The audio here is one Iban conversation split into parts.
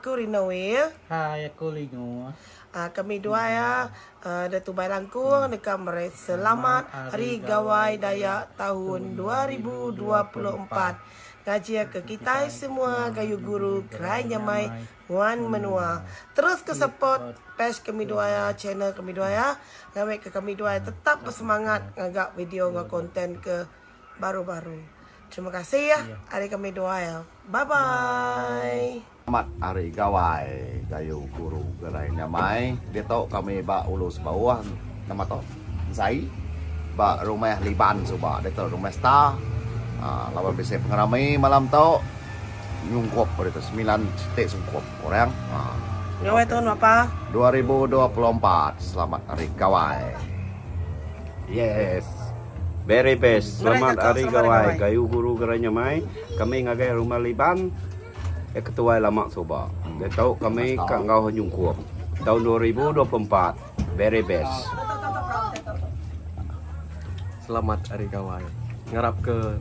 Aku Rina Will. Hai, aku Linus. Kami dua iya da Tubai Langkung deka meri selamat Hari Gawai Dayak taun 2024. Ngajih ke kitai semua gayu guru gerai nyamai nguan menua. Terus ke support page kami dua iya, channel kami dua iya ngambi ke kami dua iya tetap besemangat ngaga video enggau content ke baru-baru. Terima kasih ya ari kami dua iya. Bye bye. Selamat Hari Gawai Gayu Guru Gerai Nyamai. Ditu kami ba Ulu Sebauh nama tu Ensai ba Rumah Liban suba ditu Rumah Star aaa laban bisi pengerami malam tu nyungkup ditu semilan siti sungkup orang aaa. Gawai taun berapa? 2024 Selamat Hari Gawai. Yes. Very best. Selamat Hari Gawai Gayu Guru Gerai Nyamai. Kami ngagai Rumah Liban. Iya ketuai lama suba. Diatu kami ka enggau nyungkup taun 2024. Very best. Selamat Hari Gawai. Ngarap ke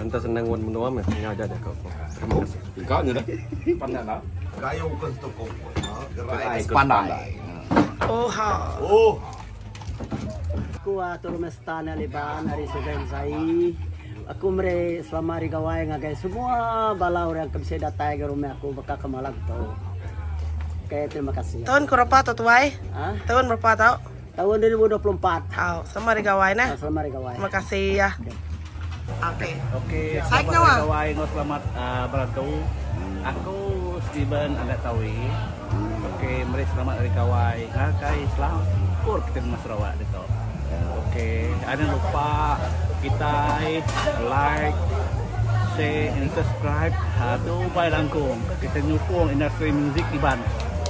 anta senang wan menua meh nya aja jaku aku. Terima kasih. Engka nya dah. Gayu ke setukup. Gerai ke sepandai. Oha. Oh. Aku atur mesta nya Liban ari Sungai Ensai. Aku meri selamat Hari Gawai ngagai semua bala orang ke bisi datai ngagai rumah aku baka ke malam tu. Okey terima kasih. Taun ke berapa tu tuai? Ha? Taun berapa tu? Taun 2024. Au, selamat Hari Gawai neh. Selamat Hari Gawai. Terima kasih ya. Okey. Okey, selamat Hari Gawai enggau selamat uh, berantu. Aku Steven Anak Tawi. Okey, meri selamat Hari Gawai ngagai selampur kita menua Sarawak ditu. Okey, anang lupa kitai like, share and subscribe ha tu bai langkung kita nyukung industri muzik Iban.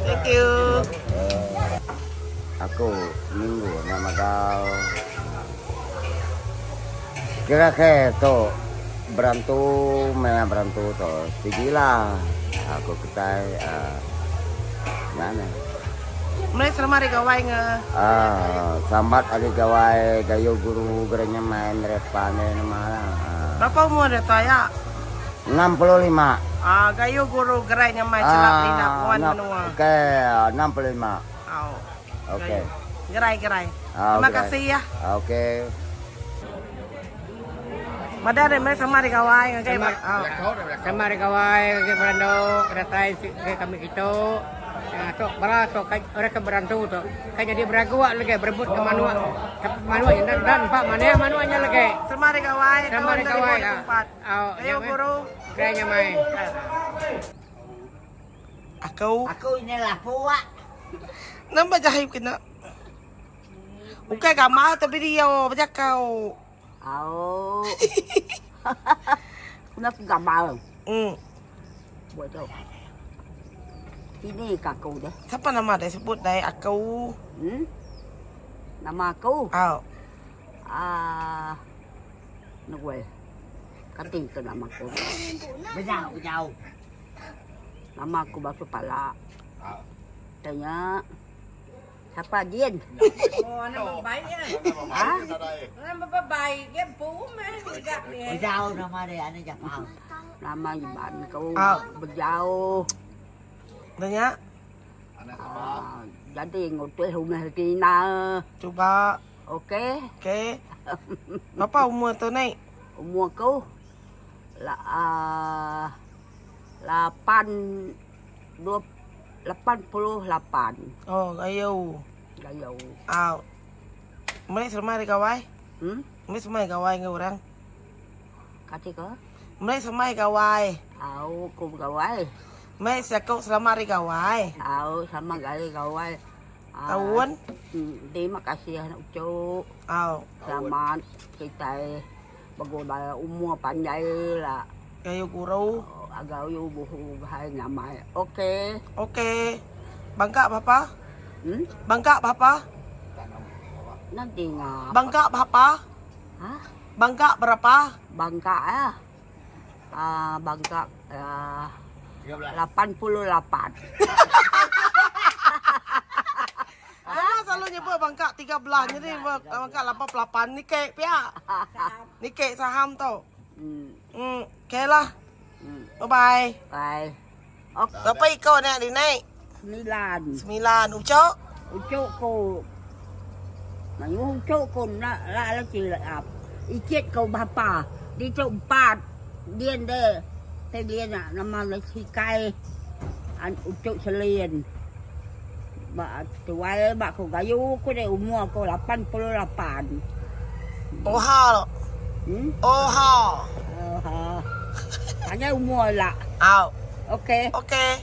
Thank you. Aku minggu nya mega kira ke tu berantu maya berantu tu sigi lah aku kitai uhh nya meh. Meri selamat hari gawai nge. Uhh selamat hari gawai gayu guru gerai nyamai nerepa enda nama lah. Berapa umur dia tu aya? 65. Ah gayu guru gerai nyamai chelap lindap nguan menua. Okey 65. Au. Okey. Gerai gerai. Terima kasih ya. Okey. Madah deh meh sama hari gawai ngagai ba. Sama hari gawai ngagai berando datai ngagai kami kitu. Tu bala tu orang ke berantu tu ka jadi beragu lagi berebut ke manuk. Manuk nya enda empa manah manuk nya lagi. Sama hari gawai tahun 2024. Ayo guru. Gerai nyamai. Aku. Aku ini lah puak. Nama jahit kena. Ukai gambar tapi dia berjakau. Au. Kena gambar. Buat tu. Ini ka aku deh. Siapa nama dia sebut dai aku? Nama aku? Au. Ah. Nugui. Kati ke nama aku. Bejau, bejau. Nama aku Batu Pala. Tanya. Sapa jin? Oh, nama baik ya. Ha? Nama baik ya, empu meh ga ni. Bejau nama dia ane japau. Nama Iban ku oh. Bejau. Tanya. Ah, jadi ngutih rumah kina. Cuba. Okey. Okey. Berapa umur tu naik? Umur ku la uh, lapan dua 88. Oh, gayu. Gayu. Au. Meri semai hari gawai? Hmm? Meri semai gawai enggau orang? Kati ke? Meri semai gawai. Au, ku begawai. Meri siaku selamat hari gawai. Au, selamat hari gawai. Taun? Terima kasih anak uchu. Au. Selamat kitai begulai umur panjai la. Gayu guru. Gayu buhu gahai nyamai. Okey. Okey. Bangka berapa? Hmm? Bangka berapa? Nanti ngap. Bangka berapa? Ha? Bangka berapa? Bangka ya. Uh, bangka uh, 88. Nama selalu nyebut bangka 13 jadi bangka 88 ni kek pia. Ni kek saham tu. Hmm. Okey lah. Bye bye. Bye. Berapa iko anak di naik? Semilan. Semilan. Ucok? Ucok ko. Mayuh ucok ko nak la la cilap. Icit ko bapa. Ditu empat. Dian de. Te dia nak nama le sikai. An ucok selin. Ba tuai ba ko gayu ko de umur ko 88. Oha lo. Oha. Oha. Tanya umur lah. Au. Okey. Okey.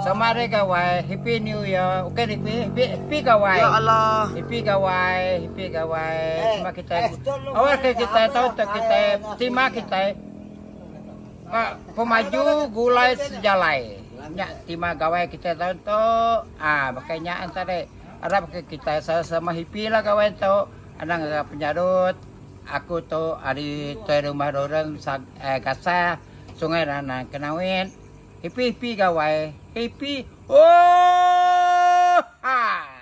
Selamat Hari Gawai, Happy New Year. Okey happy, happy, happy Gawai. Ya Allah. Happy Gawai, happy Gawai. Terima kita. Awal ke kita tahu tak kita terima kita. Pak pemaju gulai sejalai. Nya terima Gawai kita tahu tu. Ah, makanya antara harap ke kita sama-sama happy lah gawai tu. Anang penyarut. Aku tu ari tuai rumah orang eh, Gasa Sungai Rana Kenawin. Happy happy gawai. Happy. Oh! Ha!